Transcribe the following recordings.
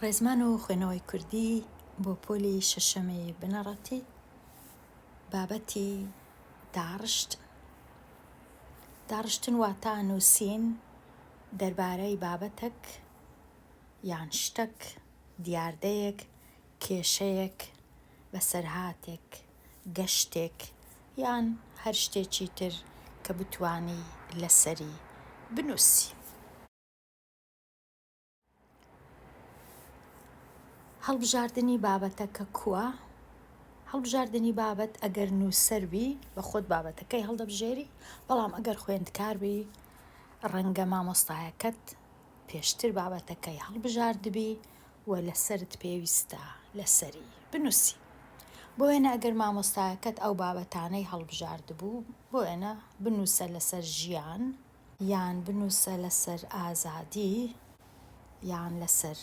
ڕێزمان و خوێنەوەی کوردی بۆ پۆلی شەشەمی بنەڕەتی بابەتی داڕشتن داڕشتن واتا نووسین دەربارەی بابەتەک یان شتەک، دیاردەیەک، کێشەیەک، بەسەرهاتێک، گەشتێک یان هەر شتێکی تر کە بتوانی لەسەری بنووسی. هەڵبژاردنی بابەتەکە کوە؟ هەڵبژاردنی بابەت ئەگەر نووسەر بی بە خۆت بابەتەکەی هەڵدەبژێری، بەڵام ئەگەر خوێندکار بی ڕەنگە مامۆستایەکەت پێشتر بابەتەکەی هەڵبژاردبی و لەسەرت پێویستە لەسەری بنووسی. بۆ وێنە ئەگەر مامۆستایەکەت ئەو بابەتانەی هەڵبژاردبوو، بۆ وێنە بنووسە لەسەر ژیان، یان بنووسە لەسەر ئازادی، یان لەسەر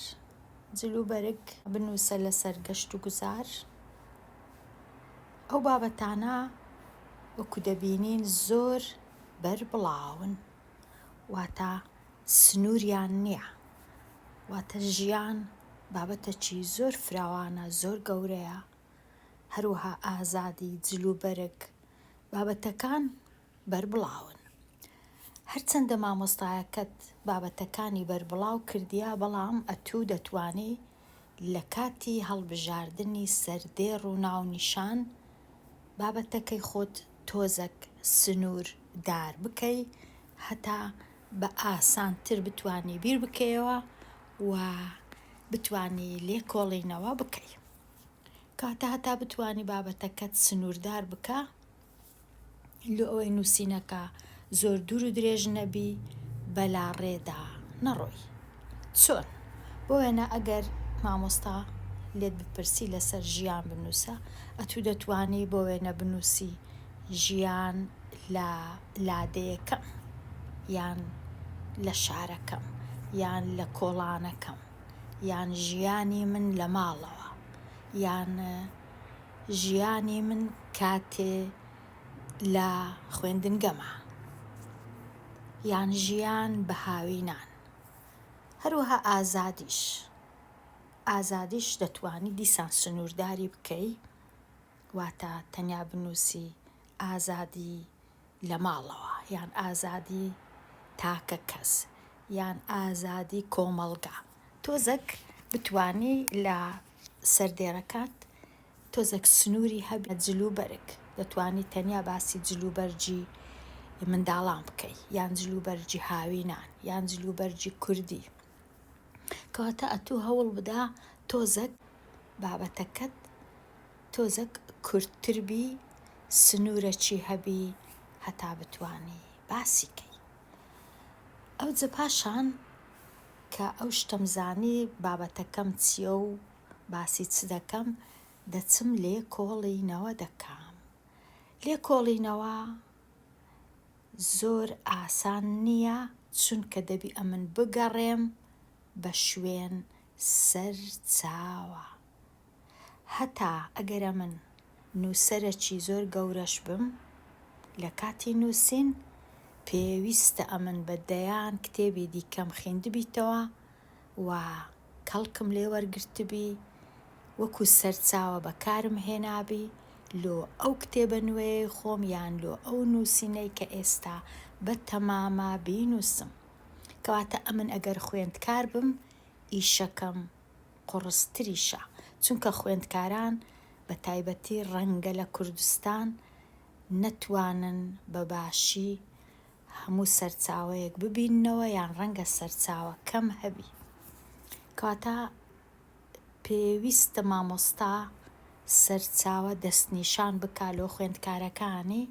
جلوبەرگ، بنووسە لەسەر گەشت و گوزار. ئەو بابەتانە وەکو دەبینین زۆر بەربڵاون، واتە سنووریان نییە، واتە ژیان بابەتەکی زۆر فراوانە، زۆر گەورەیە، هەروەها ئازادی، جلوبەرگ، بابەتەکان بەربڵاون. هەرچەندە مامۆستایەکەت بابەتەکانی بەربڵاو کردیە، بەڵام ئەتوو دەتوانی لە کاتی هەڵبژاردنی سەردێڕ و ناونیشان بابەتەکەی خۆت تۆزەک سنوور دار بکەی هەتا بە ئاسانتر بتوانی بیر بکەیەوە و بتوانی لێکۆڵینەوە بکەی. کەواتە هەتا بتوانی بابەتەکەت سنووردار بکە لۆ ئەوەی نووسینەکە زۆر دوور و درێژ نەبی بەلاڕێدا نەڕۆی. چۆن؟ بۆ وێنە ئەگەر مامۆستا لێت بپرسی لەسەر ژیان بنووسە، ئەتوو دەتوانی بۆ وێنە بنووسی ژیان لە لادێیەکەم یان لە شارەکەم یان لە کۆڵانەکەم یان ژیانی من لە ماڵەوە یان ژیانی من کاتێ لە خوێندنگەمە یان ژیان بە هاوینان هەروەها ئازادیش ئازادیش دەتوانی دیسان سنوورداری بکەی واتە تەنیا بنووسی ئازادی لە ماڵەوە یان ئازادی تاکە کەس یان ئازادی کۆمەڵگا تۆزەک بتوانی لە سەردێڕەکات تۆزەک سنووری هەبێ جل و بەرگ دەتوانی تەنیا باسی جل و بەرگی منداڵان بکەی یان جل و بەرگی هاوینان یان جل و بەرگی کوردی کەواتە ئەتوو هەوڵ بدە تۆزەک بابەتەکەت تۆزەک کورتتر بی سنوورەکی هەبی هەتا بتوانی باسی کەی ئەوجە پاشان کە ئەو شتەم زانی بابەتەکەم چیە و باسی چ دەکەم دەچم لێکۆڵینەوە دەکەم لێکۆڵینەوە زۆر ئاسان نیە چونکە دەبی ئەمن بگەڕێم بە شوێن سەرچاوە هەتا ئەگەر ئەمن نووسەرەکی زۆر گەورەش بم لە کاتی نووسین پێویستە ئەمن بە دەیان کتێبی دیکەم خیندبیتەوە و کەڵکم لێ وەرگرتبی وەکو سەرچاوە بەکارم هێنابی لۆ ئەو کتێبە نوێیەی خۆم یان لۆ ئەو نووسینەی کە ئێستا بە تەمامە بینووسم. کەواتە ئەمن ئەگەر خوێندکار بم ئیشەکەم قوڕستریشە چونکە خوێندکاران بە تایبەتی ڕەنگە لە کوردستان نەتوانن بە باشی هەموو سەرچاوەیەک ببیننەوە یان ڕەنگە سەرچاوە کەم هەبی کەواتە پێویستە مامۆستا سەرچاوە دەستنیشان بکا لۆ خوێندکارەکانی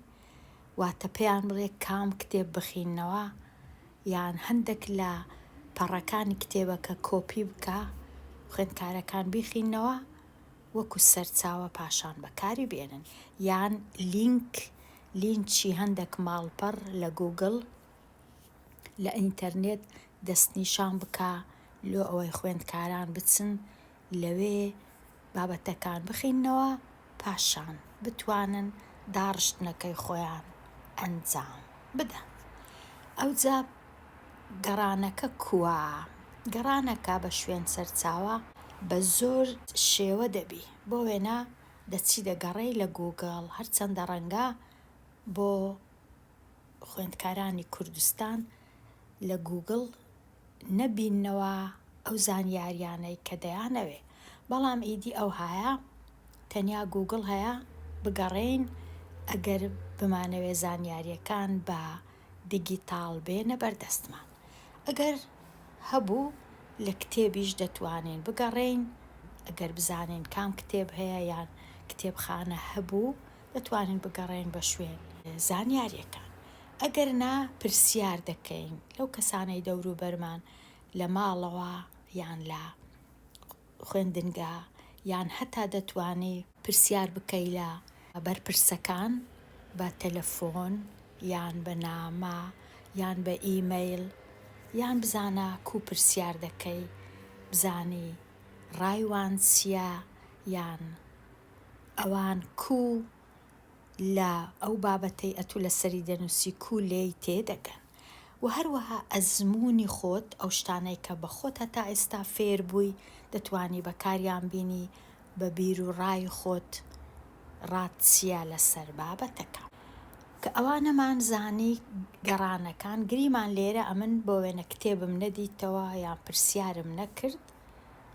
واتە پێیان بڵێ کام کتێب بخیننەوە یان هەندەک لە پەڕەکانی کتێبەکە کۆپی بکا خوێندکارەکان بیخیننەوە وەکو سەرچاوە پاشان بەکاری بێنن یان لینک لینکی هەندەک ماڵپەڕ لە گوگڵ لە ئینتەرنێت دەستنیشان بکا لۆ ئەوەی خوێندکاران بچن لەوێ بابەتەکان بخیننەوە پاشان بتوانن داڕشتنەکەی خۆیان ئەنجام بدەن. ئەوجا گەڕانەکە کوا؟ گەڕانەکە بە شوێن سەرچاوە. بە زۆر شێوە دەبی. بۆ وێنە دەچی دەگەڕێی لە گووگڵ، هەرچەندە ڕەنگە بۆ خوێندکارانی کوردستان لە گووگڵ نەبیننەوە ئەو زانیاریانەی کە دەیانەوێ، بەڵام ئیدی ئەوهایە تەنیا گووگڵ هەیە بگەڕێین ئەگەر بمانەوێ زانیاریەکان بە دیگیتاڵ بێنە بەردەستمان. ئەگەر هەبوو لە کتێبیش دەتوانین بگەڕێین، ئەگەر بزانین کام کتێب هەیە یان کتێبخانە هەبوو دەتوانین بگەڕێین بە شوێن زانیاریەکان. ئەگەر نا پرسیار دەکەین لەو کەسانەی دەوروبەرمان لە ماڵەوە یان لە خوێندنگا یان هەتا دەتوانی پرسیار بکەی لە بەرپرسەکان بە تەلەفۆن یان بە نامە یان بە ئیمەیڵ یان بزانە کوو پرسیار دەکەی بزانی ڕای وان چیە یان ئەوان کوو لە ئەو بابەتەی ئەتوو لەسەری دەنووسی کوو لێی تێدەگەن وە هەروەها ئەزموونی خۆت ئەو شتانەی کە بە خۆت هەتا ئێستا فێر بووی دەتوانی بەکاریان بینی بە بیر و ڕای خۆت ڕات چیە لەسەر بابەتەکە. کە ئەوانەمان زانی گەڕانەکان گریمان لێرە ئەمن بۆ وێنە کتێبم نەدیتەوە یان پرسیارم نەکرد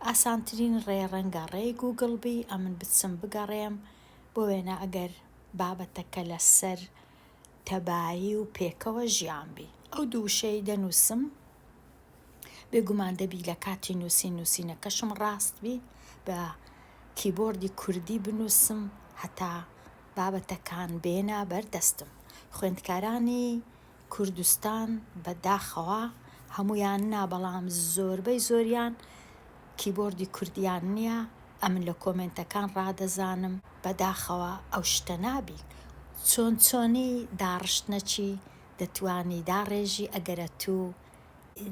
ئاسانترین ڕێ ڕەنگە ڕێی گووگڵ بی ئەمن بچم بگەڕێم بۆ وێنە ئەگەر بابەتەکە لەسەر تەبایی و پێکەوە ژیان بی ئەو دوو وشەی دەنووسم بێگومان دەبی لە کاتی نووسین نووسینەکەشم ڕاست بی بە کیبۆردی کوردی بنووسم هەتا بابەتەکان بێنە بەر دەستم خوێندکارانی کوردستان بە داخەوە هەموویان نا بەڵام زۆربەی زۆریان کیبۆردی کوردیان نیە ئەمن لە کۆمێنتەکان ڕادەزانم بەداخەوە ئەو شتە نابی چۆن چۆنی داڕشتنەکی دەتوانی داڕێژی ئەگەر ئەتوو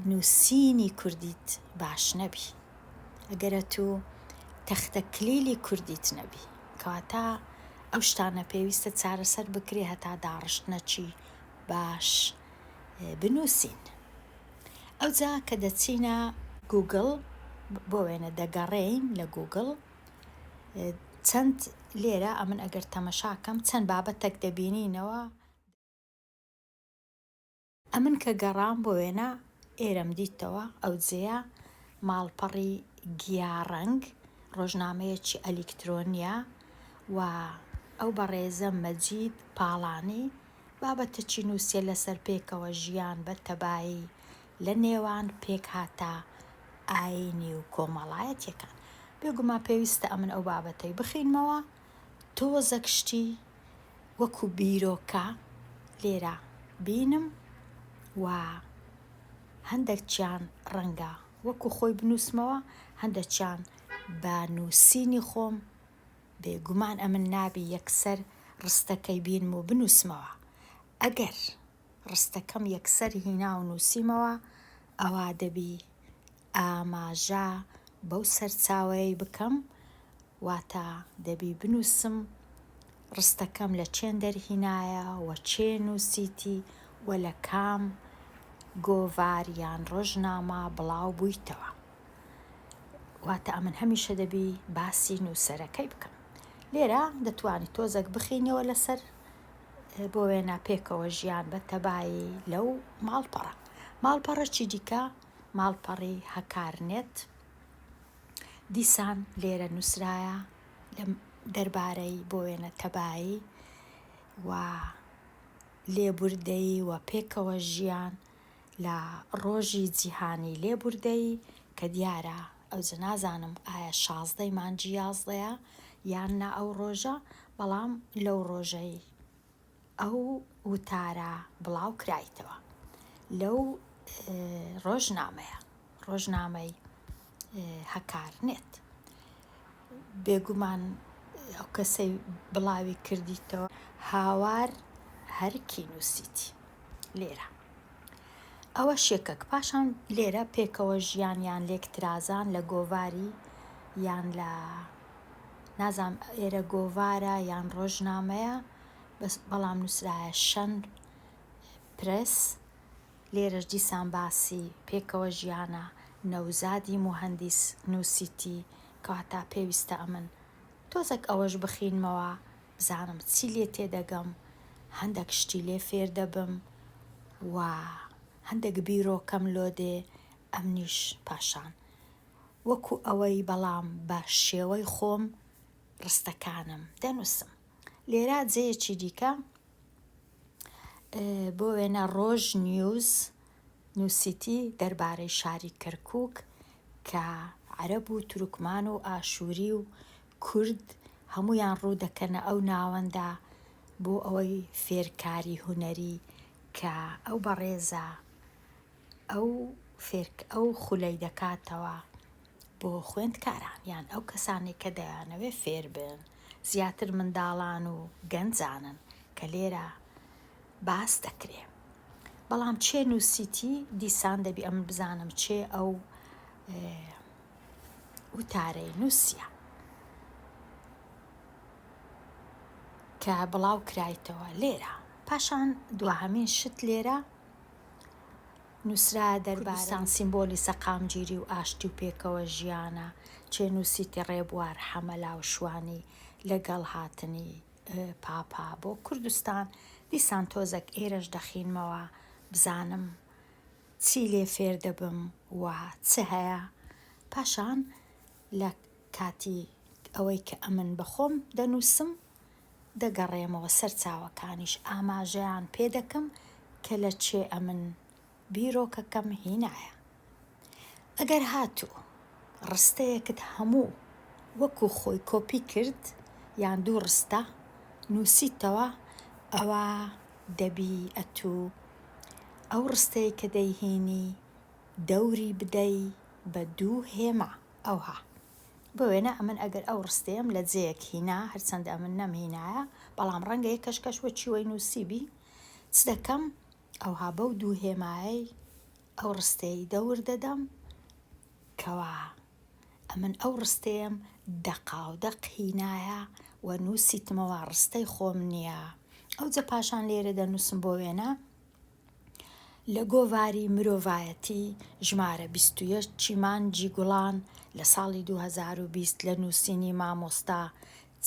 نووسینی کوردیت باش نەبی ئەگەر ئەتوو تەختە کلیلی کوردیت نەبی کەواتە ئەو شتانە پێویستە چارەسەر بکرێ هەتا داڕشتنەکی باش بنووسین. ئەوجا کە دەچینە گووگڵ بۆ وێنە دەگەڕێین لە گووگڵ چەند لێرە ئەمن ئەگەر تەمەشا کەم چەند بابەتەک دەبینینەوە. ئەمن کە گەڕام بۆ وێنە ئێرەم دیتەوە ئەو جێیە ماڵپەڕی گیاڕەنگ ڕۆژنامەیەکی ئەلیکترۆنیە و ئەو بەڕێزە مەجید پاڵانی بابەتەکی نووسیە لەسەر پێکەوە ژیان بە تەبایی لە نێوان پێکهاتە ئایینی و کۆمەڵایەتیەکان. بێگومان پێویستە ئەمن ئەو بابەتەی بخینمەوە تۆزەک شتی وەکو بیرۆکە لێرە بینم و هەندەکیان ڕەنگە وەکو خۆی بنووسمەوە هەندەکیان بە نووسینی خۆم بێگومان ئەمن نابی یەکسەر ڕستەکەی بینم و بنووسمەوە ئەگەر ڕستەکەم یەکسەر هینا و نووسیمەوە ئەوا دەبی ئاماژە بەو سەرچاوەیەی بکەم واتە دەبی بنووسم ڕستەکەم لە چێن دەرهینایە و کێ نووسیتی و لە کام گۆڤار یان ڕۆژنامە بڵاو بوویتەوە. واتە ئەمن هەمیشە دەبی باسی نووسەرەکەی بکەم. لێرە دەتوانی تۆزەک بخینەوە لەسەر بۆ وێنە پێکەوە ژیان بە تەبایی لەو ماڵپەڕە. ماڵپەڕەکی دیکە ماڵپەڕی هەکارنێت دیسان لێرە نووسرایە لە دەربارەی بۆ وێنە تەبایی و لێبوردەیی و پێکەوە ژیان لە ڕۆژی جیهانی لێبوردەیی کە دیارە ئەوجە نازانم ئایا شازدەی مانگی یازدەیە یان نا ئەو ڕۆژە بەڵام لەو ڕۆژەی ئەو وتارە بڵاو کرایتەوە لەو ڕۆژنامەیە ڕۆژنامەی هەکار نێت بێگومان ئەو کەسەی بڵاوی کردیتەوە هاوار هەرکی نووسیتی لێرە ئەوەش یەکەک پاشان لێرە پێکەوە ژیان یان لێکترازان لە گۆڤاری یان لە نازانم ئێرە گۆڤارە یان ڕۆژنامەیە بەس بەڵام نووسرایە شەن پرێس لێرەش دیسان باسی پێکەوە ژیانە نەوزادی موهەندیس نووسیتی. کەواتە پێویستە ئەمن تۆزەک ئەوەش بخینمەوە بزانم چی لێ تێدەگەم، هەندەک شتی لێ فێر دەبم و هەندەک بیرۆکەم لۆ دێ، ئەمنیش پاشان وەکو ئەوەی بەڵام بە شێوەی خۆم ڕستەکانم دەنووسم. لێرە جێیەکی دیکە بۆ وێنە ڕۆژ نیوز نووسیتی دەربارەی شاری کەرکووک کە عەرەب و تورکمان و ئاشووری و کورد هەموویان ڕوو دەکەنە ئەو ناوەندە بۆ ئەوەی فێرکاری هونەری کە ئەو بەڕێزە ئەو فێرک ئەو خولەی دەکاتەوە بۆ خوێندکاران یان ئەو کەسانەی کە دەیانەوێ فێر بن زیاتر منداڵان و گەنجانن کە لێرە باس دەکرێ بەڵام چێ نووسیتی دیسان دەبی ئەمن بزانم چێ ئەو وتارەی نووسیە کە بڵاو کرایتەوە لێرە پاشان دواهەمین شت لێرە نووسرایە دەربارەی کوردستان سیمبۆلی سەقامگیری و ئاشتی و پێکەوە ژیانە چێ نووسیتی ڕێبوار حەمە لاوشوانی لەگەڵ هاتنی پاپا بۆ کوردستان دیسان تۆزەک ئێرەش دەخینمەوە بزانم چی لێ فێر دەبم و چ هەیە پاشان لە کاتی ئەوەی کە ئەمن بە خۆم دەنووسم دەگەڕێمەوە سەرچاوەکانیش ئاماژەیان پێ دەکەم کە لە چێ ئەمن بیرۆکەکەم هینایە. ئەگەر هاتوو ڕستەیەکت هەموو وەکو خۆی کۆپی کرد یان دوو ڕستە نووسیتەوە ئەوا دەبی ئەتوو ئەو ڕستەی کە دەیهینی دەوری بدەی بە دوو هێما ئەوها بۆ وێنە ئەمن ئەگەر ئەو ڕستەیەم لە جێیەک هینا هەرچەندە ئەمن نەمهینایە بەڵام ڕەنگە یەک کەش کەش وەکی وەی نووسیبی چ دەکەم ئەوها بەو دوو هێمایەی ئەو ڕستەی دەور دەدەم کەوا ئەمن ئەو ڕستەیەم دەقاودەق هینایە و نووسیتمەوە ڕستەی خۆم نییە ئەوجە پاشان لێرە دەنووسم بۆ وێنە لە گۆڤاری مرۆڤایەتی ژمارە 21 ی مانگی گوڵان لە ساڵی 2020 لە نووسینی مامۆستا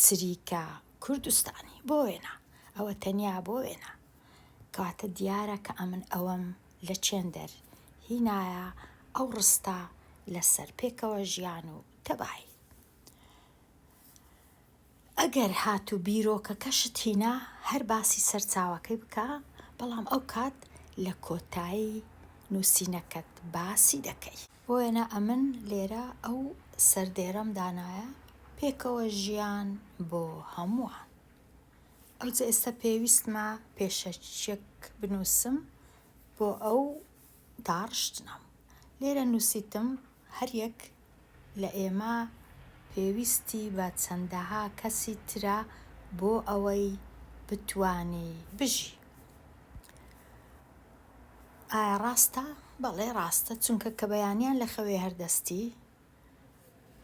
چریکە کوردستانی بۆ وێنە ئەوە تەنیا بۆ وێنە کەواتە دیارە کە ئەمن ئەوەم لە چێندەر هینایە ئەو ڕستە لەسەر پێکەوە ژیان و تەبایی. ئەگەر هاتوو بیرۆکەکەشت هینا هەر باسی سەرچاوەکەی بکە بەڵام ئەو کات لە کۆتایی نووسینەکەت باسی دەکەی. بۆ وێنە ئەمن لێرە ئەو سەردێرەم دانایە پێکەوە ژیان بۆ هەمووان. ئەوجە ئێستا پێویستمە پێشەکیەک بنووسم بۆ ئەو داڕشتنەم. لێرە نووسیتم هەریەک لە ئێمە پێویستی بە چەندەها کەسی ترە بۆ ئەوەی بتوانی بژی. ئایا ڕاستە؟ بەڵێ ڕاستە، چونکە کە بەیانیان لە خەوێ هەردەستی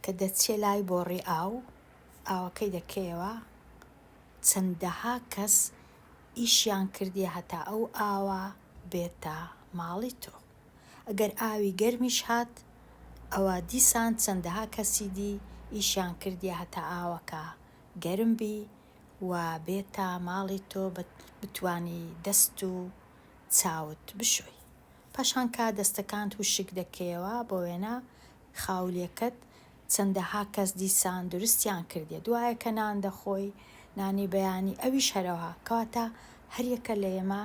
کە دەچیە لای بۆڕی ئاو، ئاوەکەی دەکەیەوە، چەندەها کەس ئیشیان کردیە هەتا ئەو ئاوە بێتە ماڵی تۆ. ئەگەر ئاوی گەرمیش هات ئەوا دیسان چەندەها کەسی دی ئیشیان کردیە هەتا ئاوەکە گەرم بی و بێتە ماڵی تۆ بتوانی دەست و چاوت بشۆی. پاشان کە دەستەکانت وشک دەکەیەوە بۆ وێنە خاولیەکەت چەندەها کەس دیسان دروستیان کردیە دوایە کە نان دەخۆی نانی بەیانی ئەویش هەرەوها کەواتە هەریەکە لە ئێمە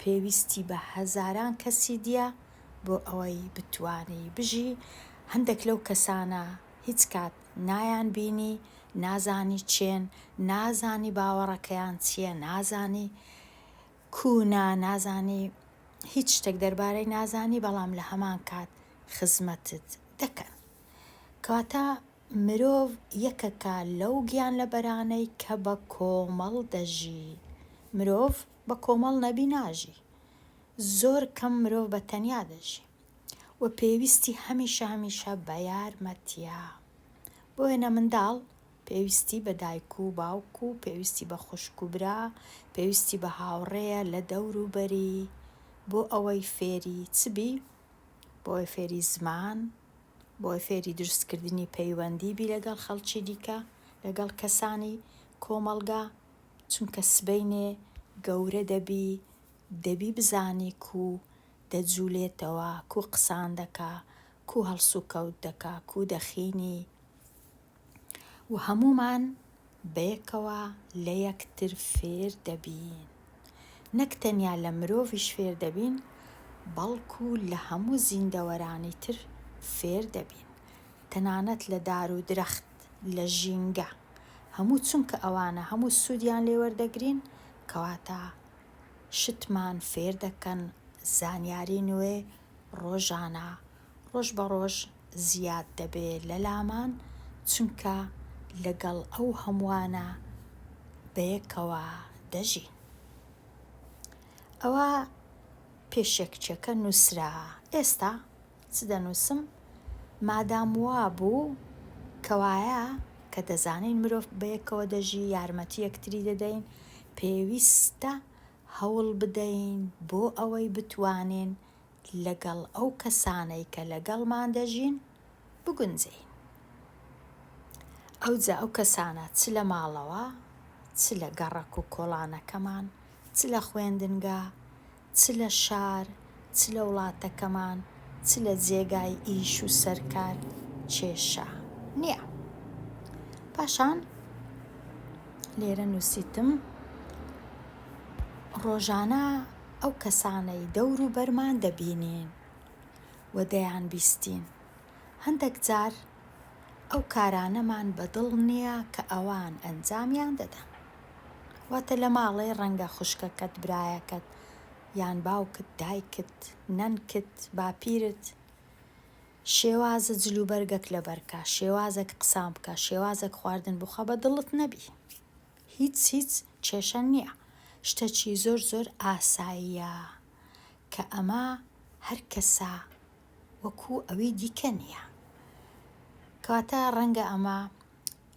پێویستی بە هەزاران کەسی دیە بۆ ئەوەی بتوانی بژی هەندێک لەو کەسانە هیچ کات نایان بینی نازانی چێن نازانی باوەڕەکەیان چیە نازانی کوونە نازانی هیچ شتێک دەربارەی نازانی بەڵام لە هەمان کات خزمەتت دەکەن کەواتە مرۆڤ یەکەکە لەو گیانلەبەرانەی کە بە کۆمەڵ دەژی مرۆڤ بە کۆمەڵ نەبی ناژی زۆر کەم مرۆڤ بە تەنیا دەژی و پێویستی هەمیشە هەمیشە بە یارمەتیە بۆ وێنە منداڵ پێویستی بە دایک و باوک و پێویستی بە خوشک و برا، پێویستی بە هاوڕێیە لە دەور و بەری بۆ ئەوەی فێری چ بی؟ بۆ ئەوەی فێری زمان. بۆی فێری دروستکردنی پەیوەندی بی لەگەڵ خەڵکی دیکە، لەگەڵ کەسانی کۆمەڵگا، چونکە سبەینێ گەورە دەبی، دەبی بزانی کوو دەجولێتەوە، کوو قسان دەکا، کوو هەڵسوکەوت دەکا، کوو دەخینی و هەموومان بەیەکەوە لە یەکتر فێر دەبین. نەک تەنیا لە مرۆڤیش فێر دەبین، بەڵکو لە هەموو زیندەوەرانی تر فێر دەبین. تەنانەت لە دار و درەخت، لە ژینگە. هەموو چونکە ئەوانە هەموو سوودیان لێ وەردەگرین، کەواتە شتمان فێر دەکەن، زانیاری نوێ ڕۆژانە ڕۆژ بە ڕۆژ زیاد دەبێ لەلامان چونکە لەگەڵ ئەو هەمووانە بەیەکەوە دەژین. ئەوە پێشەکچەکە نووسرا ئێستا چ دەنووسم مادام وابوو کەوایە کە دەزانین مرۆڤ بەیەکەوە دەژی یارمەتی یەکتری دەدەین پێویستە هەوڵ بدەین بۆ ئەوەی بتوانین لەگەڵ ئەو کەسانەی کە لەگەڵمان دەژین بگونجێین. ئەوجا ئەو کەسانە چ لە ماڵەوە، چ لە گەڕەک و کۆڵانەکەمان، چ لە خوێندنگا، چ لە شار، چ لە وڵاتەکەمان، چ لە جێگای ئیش و سەرکار کێشە نییە. پاشان لێرە نووسیتم ڕۆژانە ئەو کەسانەی دەور و بەرمان دەبینین و دەیانبیستین، هەندەک جار ئەو کارانەمان بە دڵ نییە کە ئەوان ئەنجامیان دەدەن. واتە لە ماڵێ ڕەنگە خوشکەکەت، برایەکەت، یان باوکت، دایکت، نەنکت، باپیرت شێوازە جلوبەرگەک لەبەر کا، شێوازەک قسان بکا، شێوازەک خواردن بخوا بە دڵت نەبی. هیچ هیچ کێشە نییە. شتەکی زۆر زۆر ئاساییە کە ئەمە هەر کەسە وەکو ئەوی دیکە نییە. کەواتە ڕەنگە ئەمە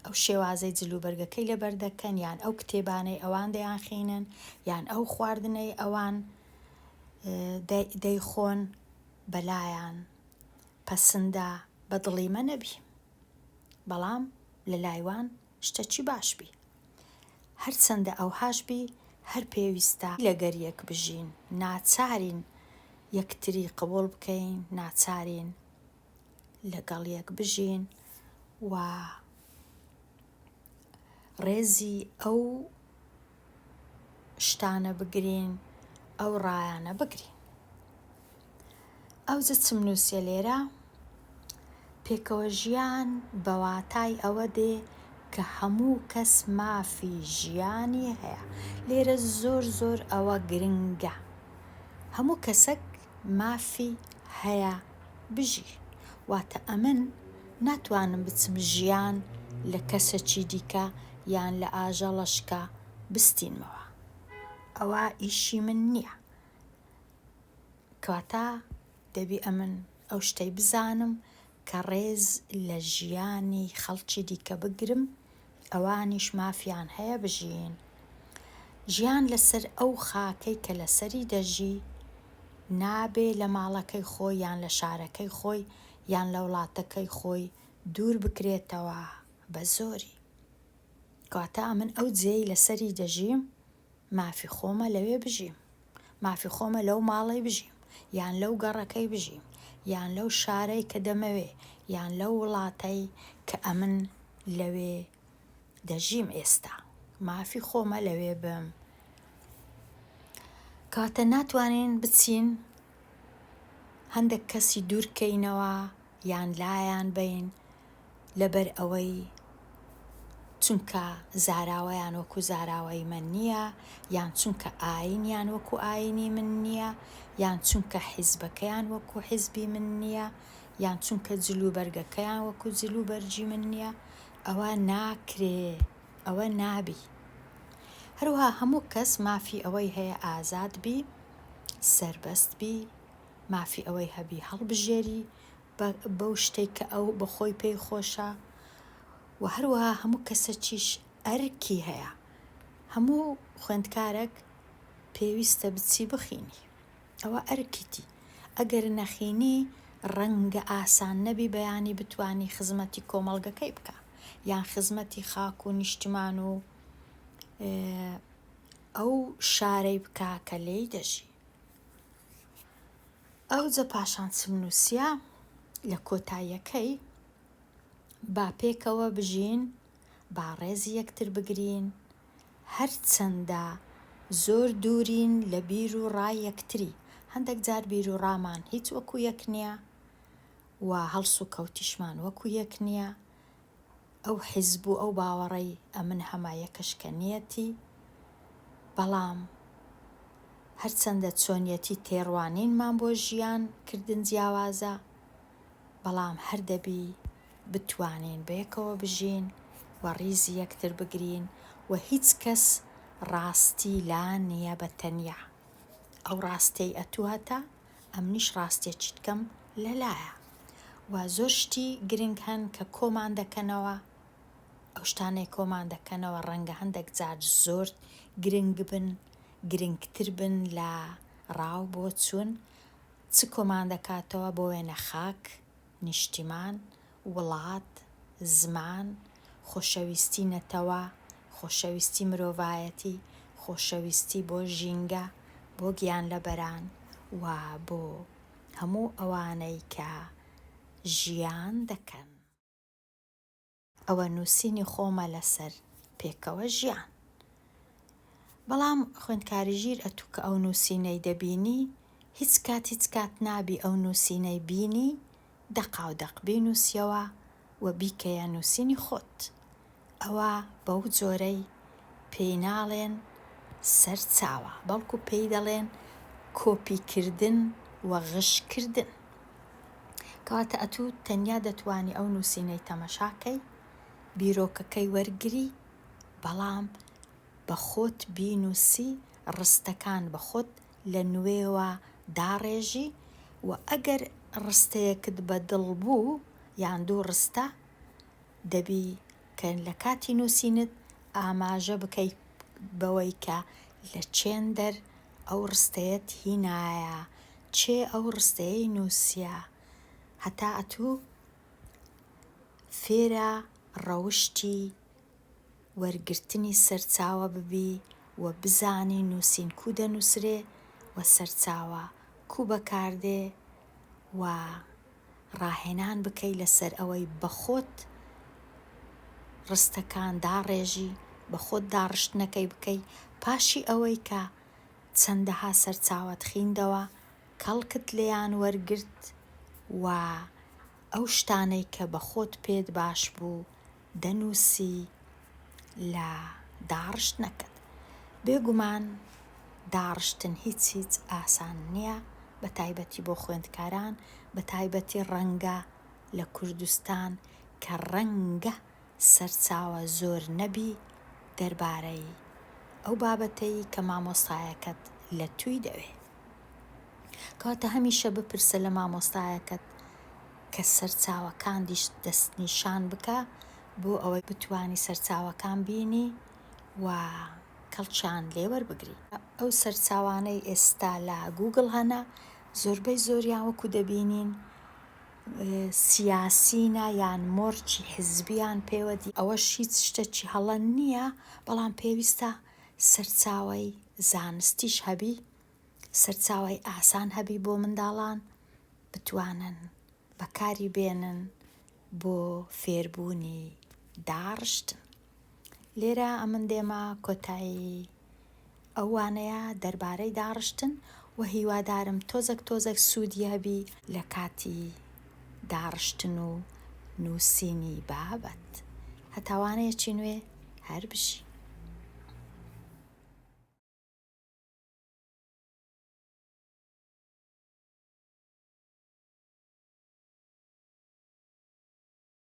ئەو شێوازەی جلوبەرگەکەی لەبەر دەکەن یان ئەو کتێبانەی ئەوان دەیانخینن یان ئەو خواردنەی ئەوان دەیخۆن بەلایان پەسندە بە دڵی مە نەبی بەڵام لە لای وان شتەکی باش بی هەرچەندە ئەوهاش بی هەر پێویستە لەگەر یەک بژین ناچارین یەکتری قبوڵ بکەین ناچارین لەگەڵ یەک بژین و ڕێزی ئەو شتانە بگرین ئەو ڕایانە بگرین. ئەوجە چم نووسیە لێرە؟ پێکەوە ژیان بە واتای ئەوە دێ کە هەموو کەس مافی ژیانی هەیە. لێرە زۆر زۆر ئەوە گرنگە. هەموو کەسەک مافی هەیە بژی. واتە ئەمن ناتوانم بچم ژیان لە کەسەکی دیکە یان لە ئاژەڵەشکە بستینمەوە. ئەوە ئیشی من نییە. کەواتە دەبی ئەمن ئەو شتەی بزانم کە ڕێز لە ژیانی خەڵکی دیکە بگرم، ئەوانیش مافیان هەیە بژین. ژیان لەسەر ئەو خاکەی کە لەسەری دەژی، نابێ لە ماڵەکەی خۆی یان لە شارەکەی خۆی یان لە وڵاتەکەی خۆی دوور بکرێتەوە بە زۆری. کەواتە ئەمن ئەو جێی لەسەری دەژیم مافی خۆمە لەوێ بژیم. مافی خۆمە لەو ماڵەی بژیم یان لەو گەڕەکەی بژیم یان لەو شارەی کە دەمەوێ یان لەو وڵاتەی کە ئەمن لەوێ دەژیم ئێستا مافی خۆمە لەوێ بم کەواتە ناتوانین بچین هەندێک کەسی دوورکەینەوە یان لایان بەین لەبەر ئەوەی چونکە زاراوەیان وەکو زاراوەی من نییە، یان چونکە ئایینیان وەکو ئایینی من نییە، یان چونکە حیزبەکەیان وەکو حیزبی من نییە، یان چونکە جلوبەرگەکەیان وەکو جلوبەرگی من نییە، ئەوە ناکرێ، ئەوە نابی. هەروەها هەموو کەس مافی ئەوەی هەیە ئازاد بی، سەربەست بی، مافی ئەوەی هەبی هەڵبژێری بەو شتەی کە ئەو بە خۆی پێی خۆشە و هەروەها هەموو کەسەکیش ئەرکی هەیە هەموو خوێندکارەک پێویستە بچی بخینی ئەوە ئەرکیتی ئەگەر نەخینی. ڕەنگە ئاسان نەبی بەیانی بتوانی خزمەتی کۆمەڵگەکەی بکا یان خزمەتی خاک و نیشتمان و ئەو شارەی بکا کە لێی دەژی. ئەوجە پاشان چم نووسیا لە کۆتاییەکەی با پێکەوە بژین، با ڕێزی یەکتر بگرین، هەرچەندە زۆر دوورین لە بیر و ڕای یەکتری، هەندێک جار بیر و ڕامان هیچ وەکو یەک نییە و هەڵسوکەوتیشمان وەکو یەک نییە، ئەو حیزب و ئەو باوەڕەی ئەمن هەمە یەکەش کە نییەتی، بەڵام هەرچەندە چۆنیەتی تێڕوانینمان بۆ ژیان کردن جیاوازە، بەڵام هەر دەبی بتوانین بەیەکەوە بژین و ڕیزی یەکتر بگرین و هیچ کەس ڕاستی لا نییە بە تەنیا ئەو ڕاستیەی ئەتوو هەتە ئەمنیش ڕاستیەکی تکەم لەلایە و زۆر شتی گرنگ هەن کە کۆمان دەکەنەوە ئەو شتانەی کۆمان دەکەنەوە ڕەنگە هەندێک جار زۆر گرنگ بن گرنگتر بن لە ڕاو بۆچوون چ کۆمان دەکاتەوە بۆ وێنە خاک، نیشتیمان، وڵات، زمان، خۆشەویستی نەتەوە، خۆشەویستی مرۆڤایەتی، خۆشەویستی بۆ ژینگە، بۆ گیانلەبەران و بۆ هەموو ئەوانەی کە ژیان دەکەن. ئەوە نووسینی خۆمە لەسەر پێکەوە ژیان. بەڵام خوێندکاری ژیر ئەتوو کە ئەو نووسینەی دەبینی هیچ کات هیچ کات نابی ئەو نووسینەی بینی دەقاو دەق بینووسیەوە و بیکەیە نووسینی خۆت. ئەوە بەو جۆرەی پێی ناڵێن سەرچاوە بەڵکو پێی دەڵێن کۆپی کردن و غش کردن. کەواتە ئەتوو تەنیا دەتوانی ئەو نووسینەی تەمەشا کەی، بیرۆکەکەی وەرگری، بەڵام بە خۆت بینووسی، ڕستەکان بە خۆت لە نوێوە داڕێژی و ئەگەر ڕستەیەکت بە دڵ بوو یان دوو ڕستە، دەبی کە لە کاتی نووسینت ئاماژە بکەی بەوەی کە لە چێندەر ئەو ڕستەیەت هینایە، کێ ئەو ڕستەیەی نووسیە، هەتا ئەتوو فێرە ڕەوشتی وەرگرتنی سەرچاوە ببی و بزانی نووسین کوو دەنووسرێ و سەرچاوە کوو بەکاردێ و ڕاهێنان بکەی لەسەر ئەوەی بەخۆت ڕستەکان داڕێژی، بەخۆت داڕشتنەکەی بکەی، پاشی ئەوەی کە چەندەها سەرچاوەت خیندەوە، کەڵکت لێیان وەرگرت و ئەو شتانەی کە بەخۆت پێت باش بوو دەنووسی لە داڕشتنەکەت. بێگومان داڕشتن هیچ هیچ ئاسان نییە، بە تایبەتی بۆ خوێندکاران، بە تایبەتی ڕەنگە لە کوردستان کە ڕەنگە سەرچاوە زۆر نەبی دەربارەی ئەو بابەتەی کە مامۆستایەکەت لە تووی دەوێ. کەواتە هەمیشە بپرسە لە مامۆستایەکەت کە سەرچاوەکاندیش دەستنیشان بکە بۆ ئەوەی بتوانی سەرچاوەکان بینی و کەڵکیان لێ وەربگری. ئەو سەرچاوانەی ئێستا لە گووگڵ هەنە زۆربەی زۆریان وەکو دەبینین سیاسینە یان مۆرکی حزبیان پێوە دی، ئەوەش هیچ شتەکی هەڵە نییە بەڵام پێویستە سەرچاوەی زانستیش هەبی سەرچاوەی ئاسان هەبی بۆ منداڵان بتوانن بەکاری بێنن بۆ فێربوونی داڕشتن. لێرە ئەمن دێمە کۆتایی ئەو وانەیە دەربارەی داڕشتن و هیوادارم تۆزەک تۆزەک سوودی هەبی لە کاتی داڕشتن و نووسینی بابەت. هەتا وانەیەکی نوێ هەر بژی.